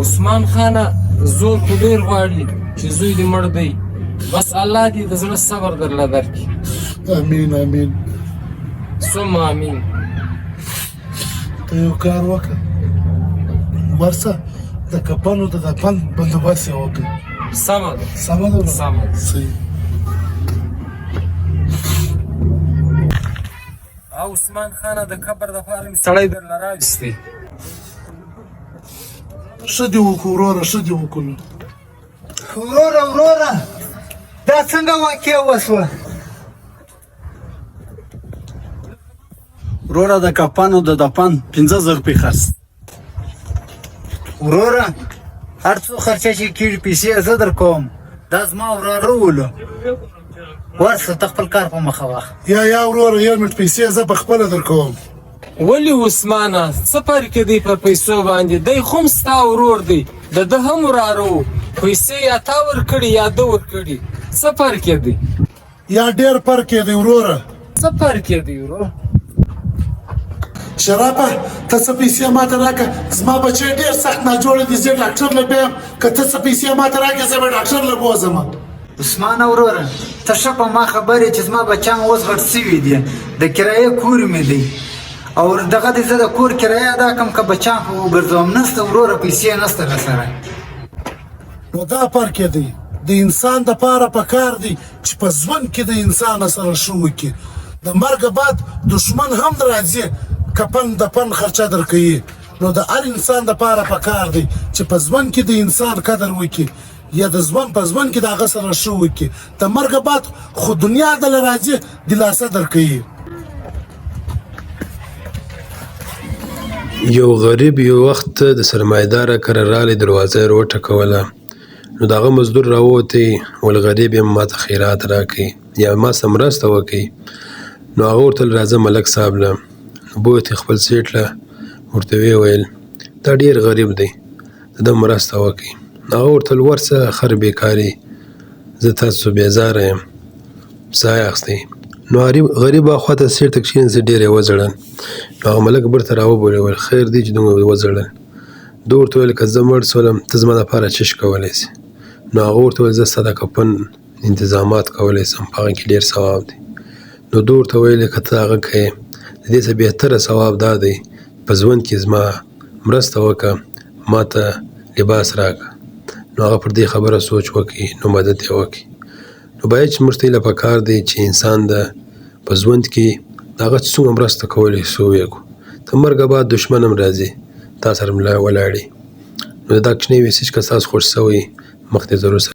عثمان خانه زور خو ډېر غواړي چې زوی دې مړ دی، بس الله دې د زړه صبر درله درکړي. امین امین. ثم امین. ته یو کار وکړه، ورسه د کفنو د دفن بندوبست یې وکړه. سمه ده. سمه ده؟ سمه ده. صحیح. او عثمان خانه د قبر دپاره مې سړی درله راوستی. ښه دې وکړو وروره، ښه دې وکړو. وروره وروره، دا څنګه واقع وشوه؟ وروره د کفنو د دفن 5000 روپۍ خرڅ. وروره هر څو خرچه چې کېږي پیسې زه درکوم، دا زما وراره ولو. ورسه ته خپل کار په مخه واخله. یا یا وروره، یو منټ، پیسې زه په خپله درکوم. ولې عثمانه، څه فرق دی پر پیسو باندې؟ دی خو هم ستا ورور دی، د ده هم وراره و، پیسې یا تا ورکړي یا ده ورکړي، څه فرق یې دی؟ یا ډېر فرق یې دی وروره. څه فرق یې دی ورور؟ شرابه ته څه پیسې ماته راکړه، زما بچی ډېر سخت ناجوړه دی، زه ډاکټر له بیایم، که ته څه پیسې ماته راکړې زه به ډاکټر له بوځم. عثمانه وروره، ته ښه په ما خبر یې چې زما بچیان اوس غټ سوي دي، د کرایې کور مې دی او دغه دی، زه د کور کرایه ادا کړم که بچیان په وګرځوم؟ نسته وروره، پیسې نسته راسره. نو دا فرق یې دی. د انسان دپاره په کار دی چې په ژوند کې د انسان سره ښه وکړي، د مرګه بعد دښمن هم راځي کفن دفن خرچه درکوي. نو د هر انسان دپاره په کار دی چې په ژوند کې د انسان قدر وکړي، یا د ژوند په ژوند کې د هغه سره ښه وکړي، د مرګه بعد خو دنیا دله راځي دلاسه درکوي. یو غریب یو وخت د سرمایدار کره راغلی، دروازه یې وټکوله، نو د هغه مزدور راووتی، ول غریب یم، ماته خیرات راکړئ یا ما سره مرسته وکړئ. نو هغه ورته ویل راځه ملک صاحب له، نو بوتې خپل سیټ له، ورته ویې ویل دا ډېر غریب دی، د ده مرسته وکړئ. نو هغه ورته ویل ورسه خر بېکاري، زه تاسو بېزاره یم، ساه یې اخیستی. نو غریب اخوا ته سیټ ته کښېناست، ډېر یې وژړل. نو هغه ملک بیرته راوبولي، ویل خیر دی چې دومره وژړل؟ ده ورته وویل که زه مړ سولم ته زما دپاره څه شي کولی سې؟ نو هغه ورته وویل زه ستا د کفن انتظامات کولی سم، په هغه کې ډېر ثواب دی. نو ده ورته ویل که ته هغه کوې د دې څخه بهتره ثواب دا دی په ژوند کې زما مرسته وکړه، ما ته لباس راکړه. نو هغه پر دې خبره سوچ وکړي، نو مدد یې وکړي. نو باید چې موږ ته هیله په کار دی چې انسان د په ژوند کې د هغه څومره مرسته کولی شو ویې کړو، تر مرګه بعد دښمن هم راځي تا سره ملا ولاړي. نو دا کوچنی میسج که ستاسو خوښ شوی مخ دې ضرور سره